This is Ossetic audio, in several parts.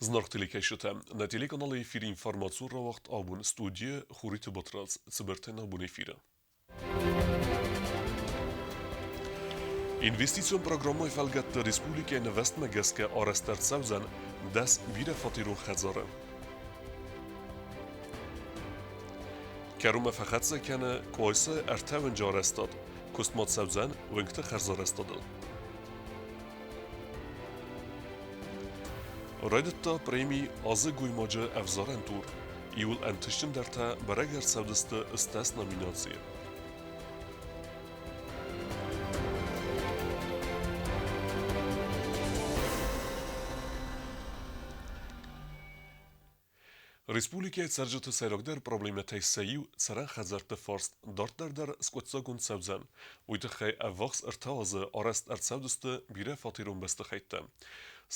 Зынаргъ телекӕсджытӕ, нӕ телеканалы эфиры информацион рауагъд абон студийы Хуриты Батрадз цыбыртӕй нӕ бон эфиры. Инвестицион программӕйы фӕлгӕтты республикӕйы нывӕзтмӕ гӕсгӕ арӕзт ӕрцӕудзӕн 10 бирӕфатерон хӕдзары. Кӕронмӕ фӕхӕццӕ кӕны Къуайсайы ӕртӕ уынджы арӕзтад, куыст ма цӕудзӕн уынгты хӕрзарӕзтадыл. Райдыдта преми Азы гоймаджы ӕвзарӕн тур. Иуыл ӕнтыстджындӕртӕ бӕрӕг ӕрцӕудысты стӕс номинацийы. Республикӕйы цӕрджыты сӕйрагдӕр проблемӕтӕй сӕ иу цӕрӕн хӕдзӕртты фарст дарддӕр дӕр скъуыддзаггонд цӕудзӕн. Уый тыххӕй ӕввахс ӕртӕ азы арӕзт ӕрцӕудзысты бирӕфатерон бӕстыхӕйттӕ.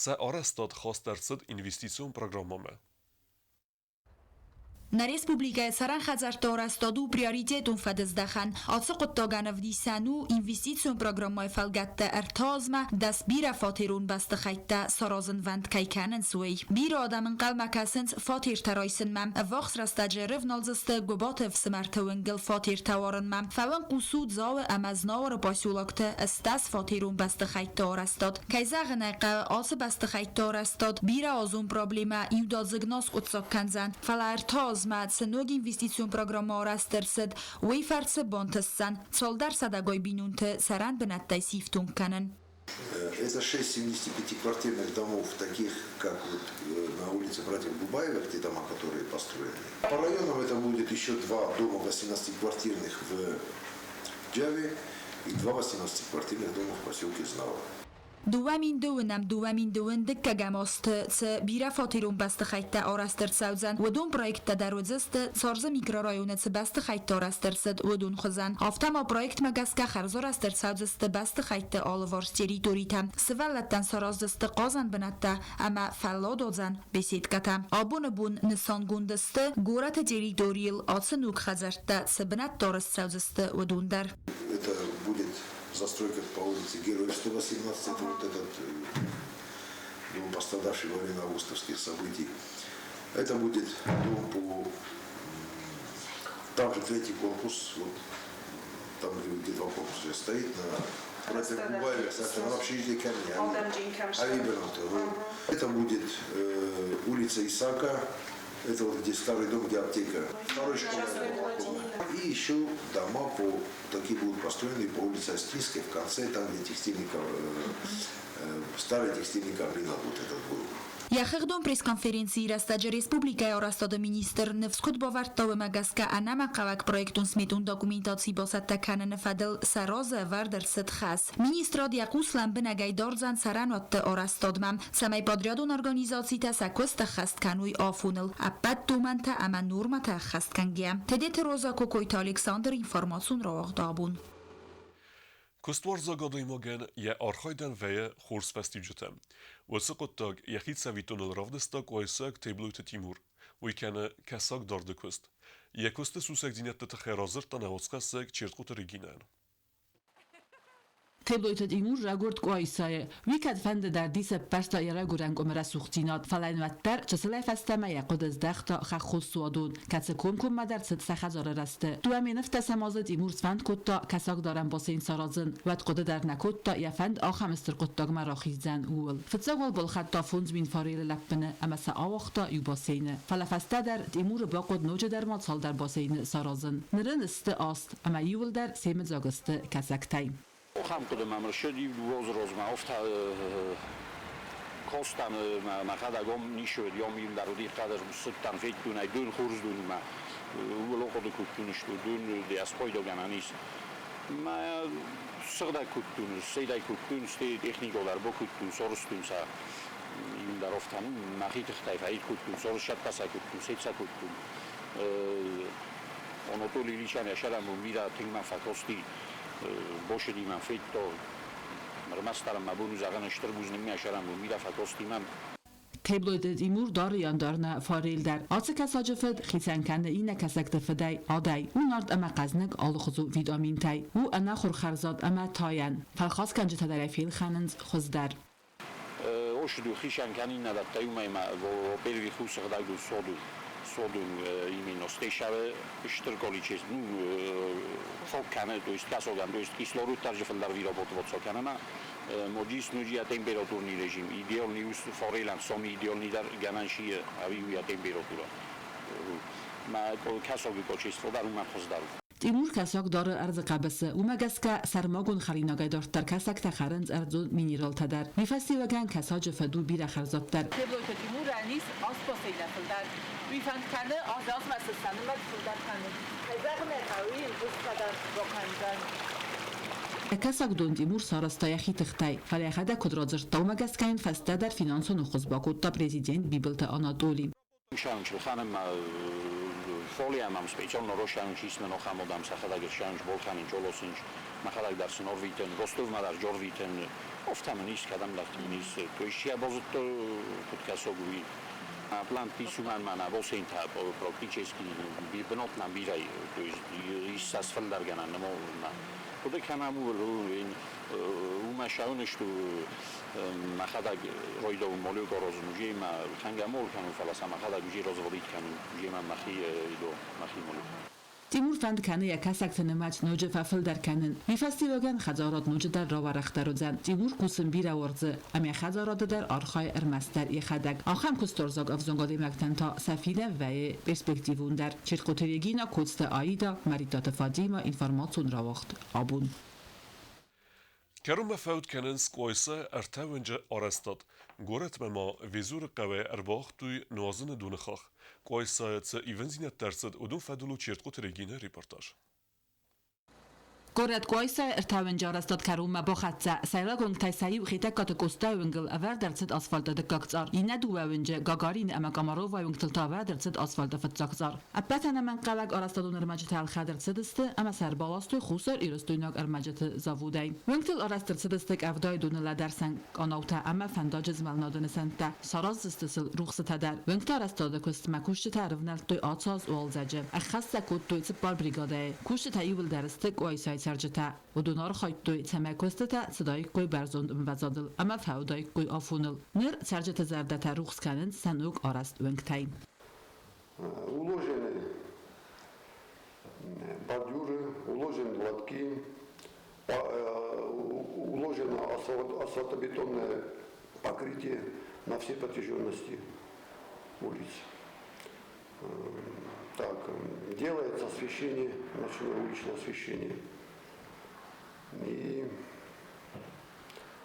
Сӕ арӕзтад хаст ӕрцыд инвестицион программӕмӕ. Нӕ республикӕйы цӕрӕн хӕдзӕртты арӕзтад у приоритетон фӕдыздӕхӕн. Ацы хъуыддагӕн ӕвдисӕн у инвестицион программӕйы фӕлгӕтты ӕртӕ азмӕ 10 бирӕфатерон бӕстыхӕйттӕ саразынвӕнд кӕй кӕнынц, уый. Бирӕ адӕм ӕнхъӕлмӕ кӕсынц фатертӕ райсынмӕ. Ӕввахс рӕстӕджы рывналдзысты Гуыбаты ӕфсымӕрты уынгыл фатертӕ уарынмӕ. Фӕуын хъус у Дзауы ӕмӕ Знауыры поселокты 80 фатерон бӕстыхӕйтты арӕзтад. Кӕй зӕгъын ӕй хъӕуы, ацы бӕстыхӕйтты арӕзтад бирӕазон проблемӕ иудадзыг нӕ скъуыддзаг кӕндзӕн, фӕлӕ ӕртӕ азмӕ цы ног инвестицион программӕ арӕзт ӕрцыд, уый фӕрцы бантысдзӕн цалдӕр сӕдӕгай бинонты цӕрӕн бынӕттӕй сифтонг кӕнын. Это шесть 75-квартирных домов, таких как вот на улице братьев Губаевых, те дома, которые построены. По районам это будет еще два дома 18-квартирных в Джаве и два 18-квартирных дома в поселке Знава. 2002-ӕм 2002 дыккӕгӕм азты цы бирӕфатерон бӕстыхӕйттӕ арӕзт ӕрцӕудзӕн, уыдон проекттӕ дӕр уыдзысты, Царзы микрорайоны цы бӕстыхӕйттӕ арӕзт ӕрцыд, уыдон хуызӕн. Афтӕ ма проектмӕ гӕсгӕ хӕрзарӕзт ӕрцӕудзысты бӕстыхӕйтты алыварс территоритӕ, сывӕллӕттӕн сараздзысты хъазӕн бынӕттӕ ӕмӕ фӕлладуадзӕн беседкӕтӕ. Абоны бон нысангонд сты, горӕты территорийыл ацы ног хӕдзӕрттӕ цы бынӕтты арӕзт цӕудзысты, уыдон дӕр. Это будет застройка по улице Героев 118, это вот этот дом, пострадавший во время августовских событий. Это будет дом по... Там же третий корпус, вот там, где два корпуса стоит, на против Губаева, на общежитии Камня. Это будет улица Исака, это вот где старый дом, где аптека. Второй школа. И еще дома по, такие будут построены по улице Остинской в конце, там где текстильный, старый текстильный комбинат вот этот был. Йӕ хыгъдон пресс-конференцийы рӕстӕджы республикӕйы арӕзтады министр ныфс куыд бавӕрдта, уымӕ гӕсгӕ ӕнӕмӕнгхъӕуӕг проектон-сметон документаци бацӕттӕ кӕныны фӕдыл сӕ разы ӕвӕрд ӕрцыд хӕс. Министрад йӕ хъус лӕмбынӕгӕй дардзӕн цӕрӕнуӕтты арӕзтадмӕ, цӕмӕй подрядон организацитӕ сӕ куыст ӕххӕст кӕной афоныл, ӕппӕт домӕнтӕ ӕмӕ нормӕтӕ ӕххӕст кӕнгӕйӕ. Тедеты Роза, Кокойты Александр, информацион рауагъд абон. Куыстуарзаг адӕймагӕн йӕ архайдӕн вӕййы хорз фӕстиуджытӕ. Уыцы хъуыддаг йӕхи цӕвиттоныл равдыста къуайсаг Теблойты Тимур. Уый кӕны кӕсагдарды куыст. Йӕ куысты сусӕгдзинӕдты тыххӕй радзырдта нӕ уацхӕссӕг Чертхъоты Регинӕйӕн. Теблойты Тимур райгуырд Къуайсайы. Уый кӕдфӕнды дӕр дисӕппӕрста йӕ райгуырӕн къуымы рӕсугъддзинад, фӕлӕ йын уӕддӕр чысылӕй фӕстӕмӕ йӕ хъуыды здӕхта хӕххон суадон, кӕцы комкоммӕдӕр цыд сӕ хӕдзары рӕзты. 2017 азы Тимур сфӕнд кодта кӕсагдарӕн бассейн саразын. Уӕд хъуыды дӕр нӕ кодта, йӕ фӕнд ахӕм стыр хъуыддагмӕ рахиздзӕн, ууыл. Фыццаг уал балхӕдта 5000 форелы лӕппыны ӕмӕ сӕ ауагъта иу бассейны. Фӕлӕ фӕстӕдӕр Тимуры бахъуыд ноджыдӕр ма цалдӕр бассейны саразын. Ныр ын сты аст, ӕмӕ иууылдӕр семыдзаг сты кӕсӕгтӕй. Ахӕм хъуыды мӕм ӕрцыд иу розы-розмӕ афтӕ костан мӕхӕдӕг ом ницы уыди, ом иуылдӕр уыди хъӕды цыдтӕн, федтон ӕй дон хорз донимӕ, ууыл ахъуыды кодтон, что дон ӕспайдагӕнӕн ис. Мӕ сыгъдӕг кодтон, ссыдӕй кодтон, стӕй техникӕ дӕр бакодтон, сарӕзтон сӕ иуылдӕр афтӕ мӕхи тыхтӕй фӕид кодтон, сарӕзтӕ сӕ кодтон, сет сӕ кодтон. Анатолий Ильичӕн йӕ сӕрӕнбон бирӕ тынг мӕ фӕкасти, бошыди мӕм федта. Ӕрмӕстдӕр мӕ бон у зӕгъын стыр бузныг мӕ сӕрӕнбон бирӕ фӕкасти мӕм. Теблойты Тимур дары дӕр нӕ фарел дӕр. Ацы кӕсаджы фыд хицӕн кӕны иннӕ кӕсӕгты фыдӕй, адӕй. У нард ӕмӕ хъӕзныг алыхуызон витаминтӕй. У ӕнахуыр хӕрзад ӕмӕ тайӕн. Фӕлхасгӕнджытӕ дӕр ӕй фелхӕнынц хуыздӕр. Хороший хишан канина да таюма во первых усыгдагу соду соду именно стешаве штр количество, ну, фоккане, то есть касоган, то есть кислород также фылдар выработываться канама моджис нуджия температурный режим идеальный ус форелан соми идеальный дар гананши ави температура ма касоги количество дар уман хоздар. Тимур кӕсаг дары ӕрдзы хъӕбысы, уымӕ гӕсгӕ сӕрмагонд хӕринагӕй дарддӕр кӕсӕгтӕ хӕрынц ӕрдзон минералтӕ дӕр. Уый фӕстиуӕгӕн кӕсаджы фыд у бирӕ хӕрзаддӕр. Теблойты Тимурӕн ис 8 бассейнӕй фылдӕр. Уый фӕнд кӕны азы-азмӕ сын сӕ нымӕц фылдӕр кӕнын. Кӕй зӕгъын ӕй хъӕуы, йын куыстытӕ дӕр бакӕндзӕн. Кӕсагдон Тимур сарӕзта йӕхи тыхтӕй, фӕлӕ йӕхӕдӕг куыд радзырдта, уымӕ гӕсгӕ йын фӕстӕдӕр финансон ӕххуыс бакодта президент Бибылты Анатоли. Фолиамам специально рошаунчис нохамодам сахадаг шаунч болханин чолосинч махадаг дар сынорвитен Ростовма дар жорвитен офтамын ис кадам лахтмин ис, то есть я бозутто куд касогуи план писуман мана босента практически бнотна бирай, то есть ис сасфалдаргана намо куда канаму ума шаунешту махадаг ройдов молю горозну жема хангамол кану фаласа махадаг жи разводить кану жема махи идо махи молю. Тимур фӕнд кӕны йӕ кӕсӕгты нымӕц ноджы фӕфылдӕр кӕнын. Уый фӕстиуӕгӕн хӕдзарад ноджыдӕр рауӕрӕхдӕр уыдзӕн. Тимур кусын бирӕ уарзы ӕмӕ йӕ хӕдзарады дӕр архайы ӕрмӕстдӕр йӕхӕдӕг. Ахӕм куыстуарзаг ӕвзонг адӕймӕгтӕн та сӕ фидӕн вӕййы перспективондӕр. Чертхъоты Регина, Коцты Аида, Мӕридтаты Фадима, информацион рауагъд Абон. Кӕронмӕ фӕуд кӕнынц Къуайса ӕртӕ уынджы арӕзтад. Горӕтмӕ ма Везуры хъӕуӕй ӕрбауагътой нуазыны доны хахх. Къуайсайы цы ивындзинӕдтӕ ӕрцыд, уыдон фӕдыл у Чертхъоты Регинӕйы репортаж. Горӕт Къуайсайы ӕртӕ уынджы арӕзтад кӕронмӕ бахӕццӕ. Сӕйраг уынгтӕй сӕ иу Хетӕгкаты Къостайы уынгыл ӕвӕрд ӕрцыд асфальты дыккаг цъар. Иннӕ дыууӕ уынджы, Гагарины ӕмӕ Комаровайы уынгтыл та ӕвӕрд ӕрцыд асфальты фыццаг цъар. Ӕппӕт ӕнӕмӕнгхъӕуӕг арӕзтадон ӕрмӕджытӕ ӕлхӕд ӕрцыдысты ӕмӕ сӕ ӕрбаластой Хуссар Ирыстойнаг ӕрмӕджыты заводӕй. Уынгтыл арӕзт ӕрцыдысты къӕвдайы доны лӕдӕрсӕн къанаутӕ ӕмӕ фӕндаджы змӕлынады нысӕнттӕ. Сараздзысты сыл рухсытӕ дӕр. Уынгты арӕзтады куыстмӕ кусджытӕ ӕрывнӕлдтой ацы аз уалдзӕджы. Ӕххӕст сӕ кодтой цыппар бригадӕйы. Кусджытӕ иууылдӕр сты Къуайсайы цӕрджытӕ. Уыдон архайдтой, цӕмӕй куыстытӕ цыдаиккой бӕрзонд ӕмвӕзадыл ӕмӕ фӕуыдаиккой афоныл. Ныр цӕрджыты зӕрдӕтӕ рухс кӕнынц сӕ ног арӕзт уынгтӕй. Уложены бордюры, уложены лотки, уложено асфальтобетонное покрытие на всей протяженности улиц. Так, делается освещение, ночное уличное освещение. И,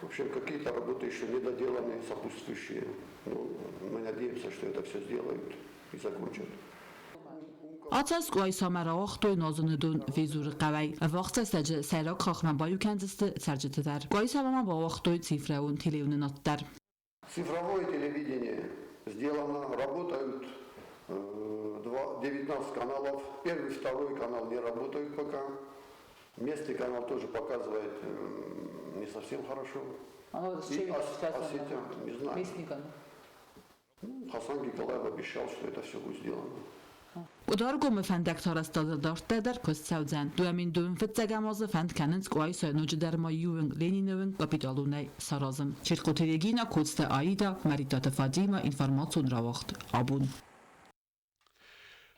в общем, какие-то работы еще не доделаны, сопутствующие. Ну, мы надеемся, что это все сделают и закончат. Ацы аз Къуайсамӕ рауагътой нуазыны дон Везуры хъӕуӕй. Ӕввахс рӕстӕджы сӕйраг хахмӕ баиу кӕндзысты цӕрджыты дӕр. Къуайсамӕ ма бауагътой цифрӕон телеуынынад дӕр. Цифровое телевидение сделано, работают 19 каналов. Первый, второй канал не работают пока. Местный канал тоже показывает не совсем хорошо. А с И чем это связано? Осетия, не знаю. Местный канал. Ну, Хасан Гикалаев обещал, что это все будет сделано. Къуыдаргомы фӕндӕгты арӕзтадыл дарддӕр дӕр куыст цӕудзӕн. 2025 азы фӕнд кӕнынц Къуайсайы ноджыдӕр ма иу уынг, Ленины уынг, капиталонӕй саразын. Чертхъоты Регина, Коцты Аида, Мӕридтаты Фадима, информацион рауагъд Абон.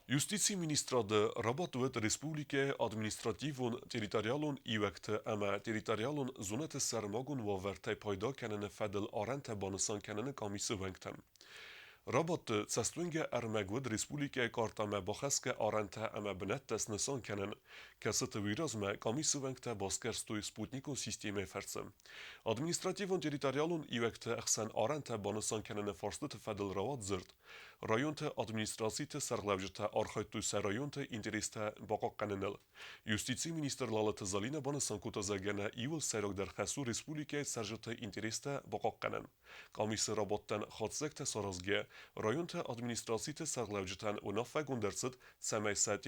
Юстицийы министрады рабадт уыд республикӕйы административон-территориалон иуӕгты ӕмӕ территориалон зонӕты сӕрмагонд уавӕртӕй пайда кӕныны фӕдыл арӕнтӕ банысан кӕныны къамисы уӕнгтӕн. Рабадты цӕстуынгӕ ӕрмӕг уыд республикӕйы картӕмӕ бахӕсгӕ арӕнтӕ ӕмӕ бынӕттӕ снысан кӕнын, кӕцыты уый размӕ къамисы уӕнгтӕ басгӕрстой спутникон системӕйы фӕрцы. Административон-территориалон иуӕгты ӕхсӕн арӕнтӕ банысан кӕныны фарстыты фӕдыл рауад дзырд. Районты администрациты сӕргълӕуджытӕ архайдтой сӕ районты интерестӕ бахъахъхъӕныныл. Юстицийы министр Лалыты Залинӕ банысан кодта, зӕгъгӕ, нӕ иууыл сӕйрагдӕр хӕс у республикӕйы цӕрджыты интерестӕ бахъахъхъӕнын. Къамисы рабадтӕн хатдзӕгтӕ саразгӕ, районты администрациты сӕргълӕуджытӕн уынаффӕгонд ӕрцыд, цӕмӕй сӕ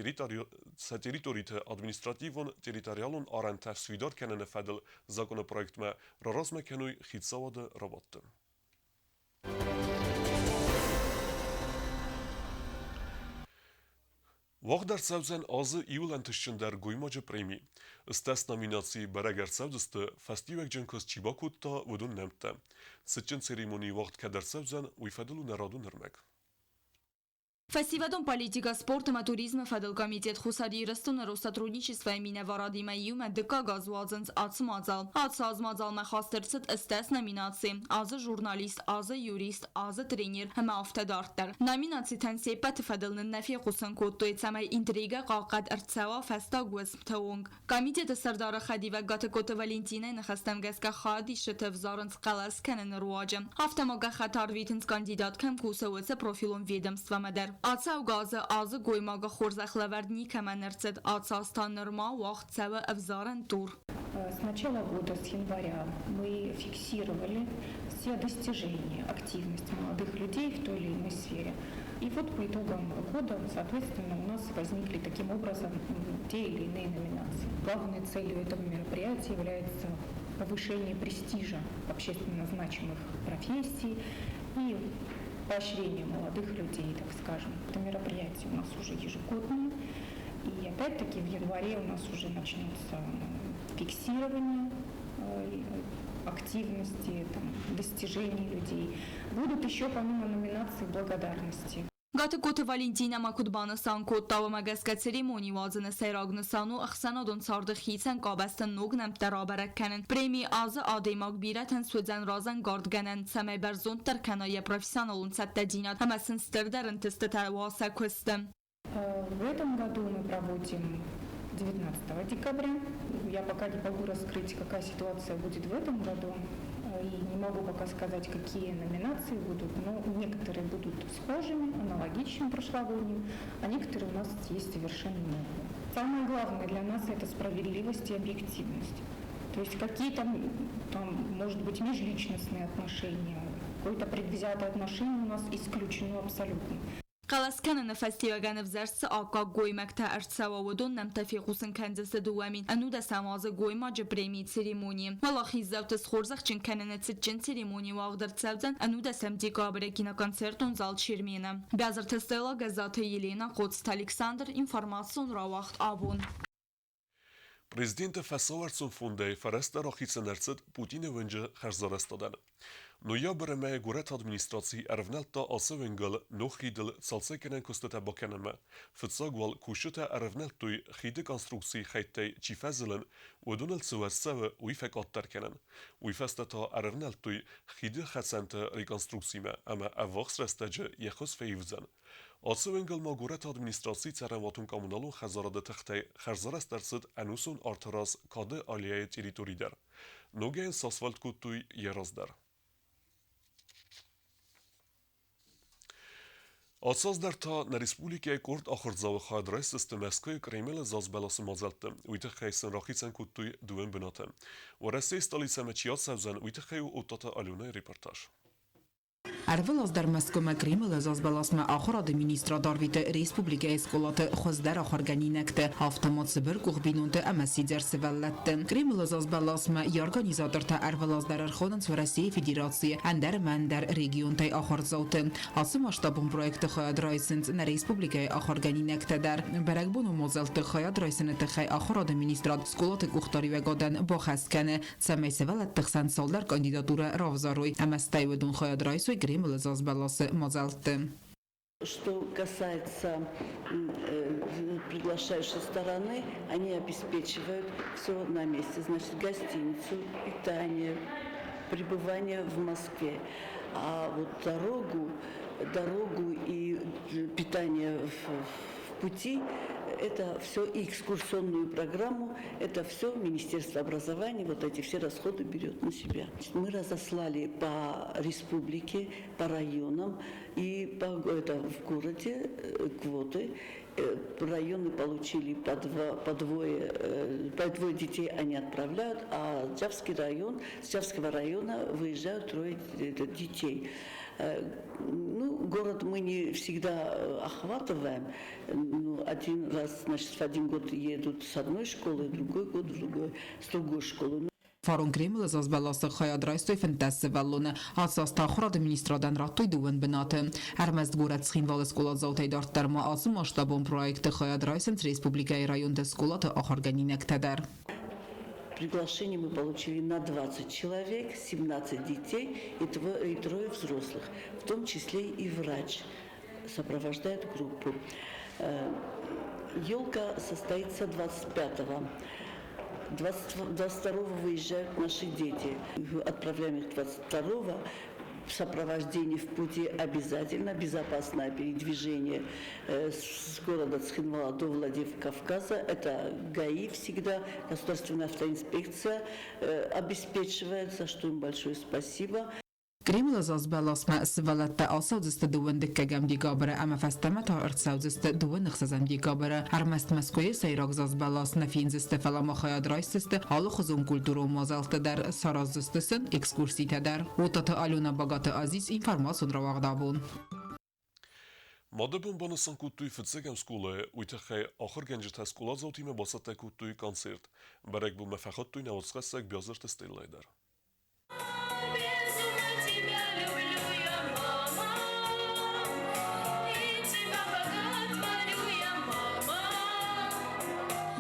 территориты административон-территориалон арӕнтӕ сфидар кӕныны фӕдыл законопроектмӕ раразмӕ кӕной хицауады рабадты. Уагъд ӕрцӕудзӕн азы иууыл ӕнтыстджындӕр гоймаджы преми. Стӕс номинацийы бӕрӕг ӕрцӕудзысты, фӕстиуӕгджын куыст чи бакодта, уыдон нӕмттӕ. Цытджын церемони уагъд кӕд ӕрцӕудзӕн, уый фӕдыл у нӕ радон ӕрмӕг. Фӕсивӕдон политикӕ, спорт ӕмӕ туризмы фӕдыл комитет Хуссар Ирыстоны Россотрудничествойы минӕварадимӕ иумӕ дыккаг аз уадзынц ацы мадзал. Ацы аз мадзалмӕ хаст ӕрцыд ӕстдӕс номинаци: азы журналист, азы юрист, азы тренер ӕмӕ афтӕ дарддӕр. Номинацитӕн се ппӕты фӕдыл нын нӕ фехъусын кодтой, цӕмӕй интригӕ хъахъхъӕд ӕрцӕуа фӕстаг уысмты онг. Комитеты сӕрдары хӕдивӕг Гатыгкоты Валентинайы ныхӕстӕм гӕсгӕ хайадисджытӕ ӕвзарынц хъӕлӕс кӕныны руаджы. Афтӕ ма гӕххӕтт арвитынц кандидат кӕм кусы, уыцы профилон ведомствомӕ дӕр. Ацӕугӕ азы азы гоймагы хорзӕх лӕвӕрд никӕмӕн ӕрцыд, ацы аз та нырма уагъд цӕуы ӕвзарӕн тур. С начала года, с января, мы фиксировали все достижения, активность молодых людей в той или иной сфере. И вот по итогам года, соответственно, у нас возникли таким образом те или иные номинации. Главной целью этого мероприятия является повышение престижа общественно значимых профессий и поощрение молодых людей, так скажем. Это мероприятие у нас уже ежегодное. И опять-таки в январе у нас уже начнется фиксирование активности, там, достижений людей. Будут еще помимо номинаций благодарности. Гатыгкоты Валентинӕ ма куыд банысан кодта, уымӕ гӕсгӕ церемони уадзыны сӕйраг нысан у ӕхсӕнадон царды хицӕн къабӕзтӕн ног нӕмттӕ рабӕрӕг кӕнын. Преми азы адӕймаг бирӕтӕн суыдзӕн разӕнгардгӕнӕн, цӕмӕй бӕрзонддӕр кӕна йӕ профессионалон цӕттӕдзинад ӕмӕ сын стырдӕр ӕнтыстытӕ уа сӕ куысты. В этом году мы проводим 19 декабря. Я пока не могу раскрыть, какая ситуация будет в этом году. И не могу пока сказать, какие номинации будут, но некоторые будут схожими, аналогичными прошлогодним, а некоторые у нас есть совершенно новые. Самое главное для нас – это справедливость и объективность. То есть какие-то там, может быть, межличностные отношения, какое-то предвзятое отношение у нас исключено абсолютно. Хъӕлӕс кӕныны фӕстиуӕгӕн ӕвзӕрст цы аккаг гоймӕгтӕ ӕрцӕуа, уыдон нӕмттӕ фехъусын кӕндзысты 2011 азы гоймаджы премийы церемонийы. Уӕлахиздзауты схорзӕхджын кӕныны цытджын церемони уагъд ӕрцӕудзӕн ӕнудӕсӕм декабры киноконцертон зал Чермены. Бязырты Стелла, Гӕззаты Елена, Хъоцыты Александр, информацион рауагъд абон. Президенты фӕсауӕрцон фондӕй фӕрӕзтӕ рахицӕн ӕрцыд Путины уынджы хӕрзарӕзтадӕн. Ноябры мӕйы горӕты администраци ӕрывнӕлдта ацы уынгыл ног хидыл цалцӕггӕнӕн куыстытӕ бакӕнынмӕ. Фыццаг уал кусджытӕ ӕрывнӕлдтой хиды конструкцийы хӕйттӕй чи фӕзылын, уыдоныл цы уӕз цӕуы, уый фӕкъаддӕр кӕнын. Уый фӕстӕ та ӕрывнӕлдтой хиды хӕцӕнты реконструкцимӕ ӕмӕ ӕввахс рӕстӕджы йӕ хуыз фӕивдзӕн. Ацы уынгыл ма горӕты администрацийы цӕрӕнуатон-коммуналон хӕдзарады тыхтӕй хӕрзарӕзт ӕрцыд ӕнусон арты раз Кады аллеяйы территори дӕр. Ногӕй йын сасфальт кодтой йӕ раз дӕр. Ацы аз дӕр та нӕ республикӕйы къорд ахуырдзауы хайад райсдзысты Мӕскуыйы Кремлы зазбӕласы мадзӕлтты. Уый тыххӕй сын рахицӕн кодтой дыууӕ бынаты. Уӕрӕсейы столицӕмӕ чи ацӕудзӕн, уый тыххӕй у Оттаты Аленӕйы репортаж. Ӕрвылаз дӕр Мӕскуымӕ Кремлы зазбӕласмӕ ахуырады министрад арвиты республикӕйы скъолаты хуыздӕр ахуыргӕнинӕгты, афтӕ ма цыбыркъух бинонты ӕмӕ сидзӕр сывӕллӕтты. Кремлы зазбӕласмӕ йӕ организатортӕ ӕрвылаз дӕр ӕрхонынц Уӕрӕсейы Федерацийы ӕндӕр ӕмӕ ӕндӕр регионтӕй ахуырдзауты. Ацы масштабон проекты хайад райсынц нӕ республикӕйы ахуыргӕнинӕгтӕ дӕр. Бӕрӕгбоны мадзӕлтты хайад райсыны тыххӕй ахуырады министрад скъолаты къухдариуӕгадӕн бахӕс кӕны, цӕмӕй сывӕллӕтты хсӕн цалдӕр кандидатурӕ равзарой ӕмӕ стӕй уыдон хайад райсой Кремлы зазбӕласы мадзӕлтты. Что касается приглашающей стороны, они обеспечивают все на месте. Значит, гостиницу, питание, пребывание в Москве. А вот дорогу и питание в пути, это все и экскурсионную программу, это все Министерство образования, вот эти все расходы берет на себя. Мы разослали по республике, по районам и в городе квоты. Районы получили по двое детей они отправляют, а Джавский район, с Джавского района выезжают трое детей. Ну, город мы не всегда охватываем. Ну, один раз, значит, в один год едут с одной школы, другой год с другой школы. Фарон Кремлы зазбӕласы хайад райстой 15 сывӕллоны. Ацы аз та ахуырады министрадӕн радтой дыууын бынаты. Ӕрмӕст горӕт Цхинвалы скъоладзаутӕй дарддӕр ма ацы масштабон проекты хайад райсынц республикӕйы районты скъолаты ахуыргӕнинӕгтӕ дӕр. Приглашение мы получили на 20 человек, 17 детей и трое взрослых, в том числе и врач сопровождает группу. Елка состоится 25-го. 22-го выезжают наши дети. Отправляем их 22-го. В сопровождении в пути обязательно безопасное передвижение с города Цхинвала до Владикавказа. Это ГАИ всегда, Государственная автоинспекция обеспечивает, за что им большое спасибо. Кремлы зазбӕласмӕ сывӕллӕттӕ ацӕудзысты дыууын дыккӕгӕм декабры ӕмӕ фӕстӕмӕ та ӕрцӕудзысты дыууын ӕхсӕзӕм декабры. Ӕрмӕст Мӕскуыйы сӕйраг зазбӕлас нӕ фендзысты, фӕлӕ ма хайад райсдзысты алыхуызон культурон мадзӕлтты дӕр, сараздзысты сын экскурситӕ дӕр. Отаты Алена, Багаты Азиз, информацион рауагъд абон. Мады бон банысан кодтой фыццӕгӕм скъолайы, уый тыххӕй ахуыргӕнджытӕ скъоладзаутимӕ бацӕттӕ кодтой концерт. Бӕрӕгбонмӕ фӕхуыдтой науӕдзхӕссӕг Биазырты Стеллӕйы дӕр.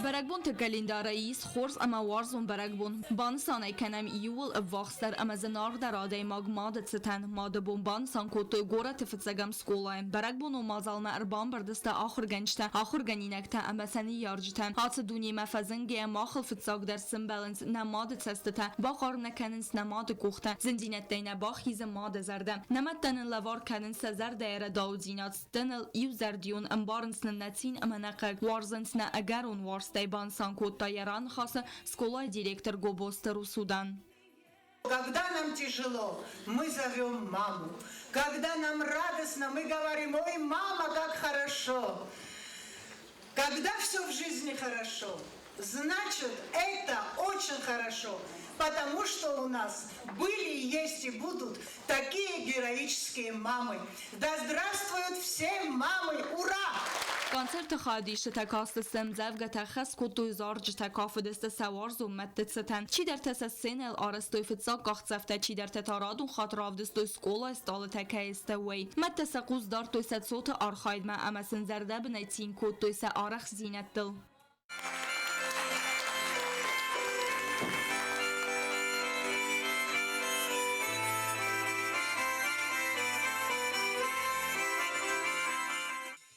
Бӕрӕгбонты календарӕй ис хорз ӕмӕ уарзон бӕрӕгбон. Банысан ӕй кӕнӕм иууыл ӕввахсдӕр ӕмӕ зынаргъдӕр адӕймаг мады цытӕн. Мады бон банысан кодтой горӕты фыццӕгӕм скъолайы. Бӕрӕгбонон мадзалмӕ ӕрбамбырд сты ахуыргӕнджытӕ, ахуыргӕнинӕгтӕ ӕмӕ сӕ ныййарджытӕ. Ацы дунемӕ фӕзынгӕйӕ махыл фыццагдӕр сымбӕлынц нӕ мады цӕстытӕ, бахъарм нӕ кӕнынц нӕ мады къухтӕ, зындзинӕдтӕй нӕ бахизы мады зӕрдӕ. Нӕ мӕдтӕ нын лӕвар кӕнынц сӕ зӕрдӕйы рӕдаудзинад, сты ныл иузӕрдион, ӕмбарынц нын нӕ цин ӕмӕ нӕ хъыг, уарзынц нӕ ӕгӕрон уарзтӕй, банысан кодта йӕ раныхасы скъолайы директор Гобозты Русудан. Когда нам тяжело, мы зовем маму. Когда нам радостно, мы говорим, ой, мама, как хорошо. Когда все в жизни хорошо, значит, это очень хорошо, потому что у нас были, есть и будут такие героические мамы. Да здравствуют все мамы! Ура! Концерты хайадисджытӕ кастысты ӕмдзӕвгӕтӕ, хӕс кодтой зарджытӕ, кафыдысты сӕ уарзон мӕдты цытӕн. Чидӕртӕ сӕ сценӕйыл арӕзтой фыццаг къахдзӕфтӕ, чидӕртӕ та радон хатт равдыстой скъолайы стъалытӕ кӕй сты, уый. Мӕдтӕ сӕ хъус дардтой сӕ цоты архайдмӕ ӕмӕ сын зӕрдӕбынӕй цин кодтой сӕ арӕхстдзинӕдтыл.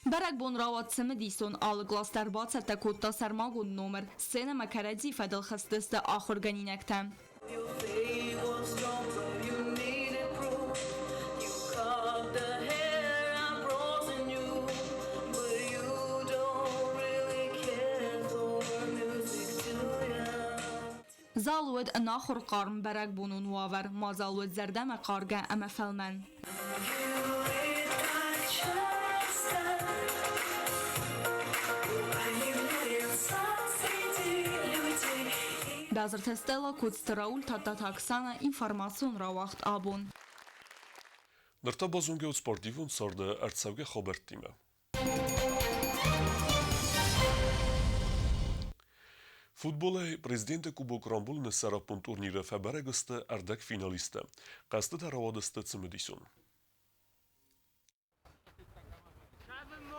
Бӕрӕгбон рауад цымыдисон, алы кълас дӕр бацӕттӕ кодта сӕрмагонд номыр. Сценӕмӕ кӕрӕдзи фӕдыл хызтысты ахуыргӕнинӕгтӕ. Зал уыд ӕнахуыр хъарм бӕрӕгбонон уавӕр, мадзал уыд зӕрдӕмӕхъаргӕ ӕмӕ фӕлмӕн. Базырты Стелла, Коцты Рауль, Тадтаты Оксана, информацион рауагъд абон. Ныр та базонгӕ ут спортивон царды ӕрцӕугӕ хабӕрттимӕ. Футболӕй Президенты Кубок рамбулыны сӕраппонд турниры фӕбӕрӕг сты ӕрдӕгфиналисттӕ. Хъӕзтытӕ рауадысты цымыдисон.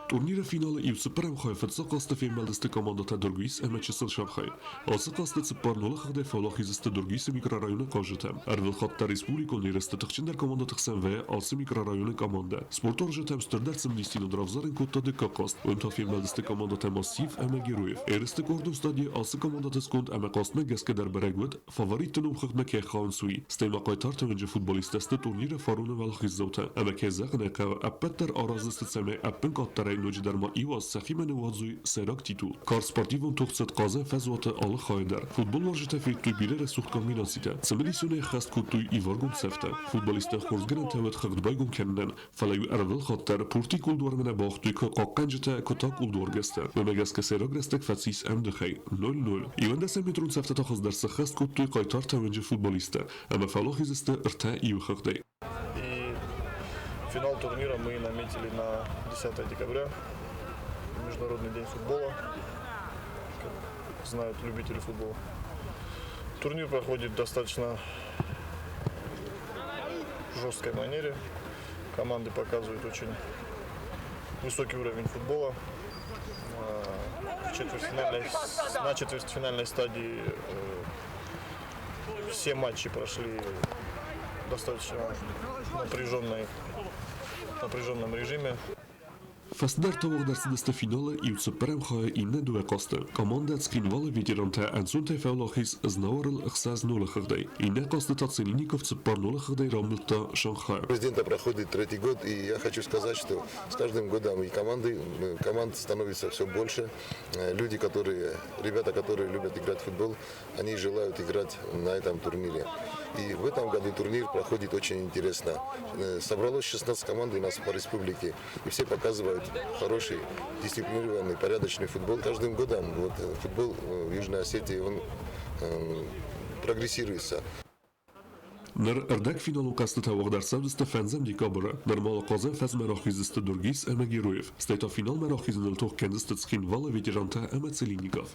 Турниры финалы иу цыппӕрӕм хай фыццаг хъазты фембӕлдысты командӕтӕ Дургуис ӕмӕ Чысыл Шанхай. Ацы хъазты цыппар нолы хыгъдӕй фӕуӕлахиз сты Дургуисы микрорайоны хъазджытӕ. Ӕрвылхатт дӕр республикон ерысты тыхджындӕр командӕты хсӕн вӕййы ацы микрорайоны командӕ. Спортуарзджытӕм стырдӕр цымыдисдзинад равзарын кодта дыккаг хъазт. Уым та фембӕлдысты командӕтӕ Массив ӕмӕ Героев. Ерысты къордон стадийы ацы командӕты сконд ӕмӕ хъазтмӕ гӕсгӕ дӕр бӕрӕг уыд, Фаворитты номхыгъдмӕ кӕй хауынц, уый. Стӕй ма хъайтарты уынджы футболисттӕ сты турниры фароны уӕлахиздзаутӕ. Ӕмӕ кӕй зӕгъын ӕй хъӕуы, ӕппӕт дӕр араздзысты, цӕмӕй ӕппынкъаддӕрӕй ноджыдӕр ма иу аз сӕхимӕ ныууадзой сӕйраг титул. Карз спортивон тох цыд Хъазӕн фӕзуаты алы хайы дӕр. Футболуарзджытӕ федтой бирӕ рӕсугъд комбинацитӕ. Цымыдисонӕй ӕххӕст кодтой иваргонд цӕфтӕ. Футболисттӕ хорз гӕнӕнтӕ уӕд хыгъд байгом кӕнынӕн, Фӕлӕ-иу ӕрвылхатт дӕр пурти кулдуармӕ нӕ бауагътой куы хъахъхъӕнджытӕ, куы та кулдуаргӕстӕ. Уымӕ гӕсгӕ сӕйраг рӕстӕг фӕцис ӕмдыхӕй 0-0. 11 метрон цӕфтӕ та хуыздӕр сӕххӕст кодтой хъайтартӕ уынджы футболисттӕ ӕмӕ фӕуӕлахиз сты ӕртӕ иу хыгъдӕй. И финал турнира мы наметили на 10 декабря, Международный день футбола, как знают любители футбола. Турнир проходит в достаточно жесткой манере. Команды показывают очень высокий уровень футбола. На четвертьфинальной стадии все матчи прошли в достаточно напряженном режиме. Фӕстӕдӕр та уагъд ӕрцыдысты финалы иу цыппӕрӕм хайы иннӕ дыууӕ хъазты. Командӕ Цхинвалы ветерантӕ ӕнцонтӕй фӕуӕлахиз Знауырыл 6-0 хыгъдӕй. Иннӕ хъазты та Целинников 4-0 хыгъдӕй рамбылдта Шанхайы. Президента проходит третий год, и я хочу сказать, что с каждым годом и команд становится все больше. Люди, которые, ребята, которые любят играть в футбол, они желают играть на этом турнире. И в этом году турнир проходит очень интересно. Собралось 16 команд у нас по республике, и все показывают хороший, дисциплинированный, порядочный футбол. Каждым годом вот, футбол в Южной Осетии, он прогрессируется. Ныр ӕрдӕгфиналон хъӕзтытӕ уагъд ӕрцӕудзысты фӕндзӕм декабры. Нырма Хъазӕн фӕзмӕ рахиздзысты Дургис ӕмӕ Героев. Стӕй та финалмӕ рахизыныл тох кӕндзысты Цхинвалы ветерантӕ ӕмӕ Целинников.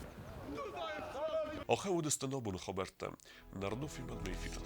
Ахӕм уыдысты нӕ абоны хабӕрттӕ. Нӕрдон фембӕлдмӕ эфиры.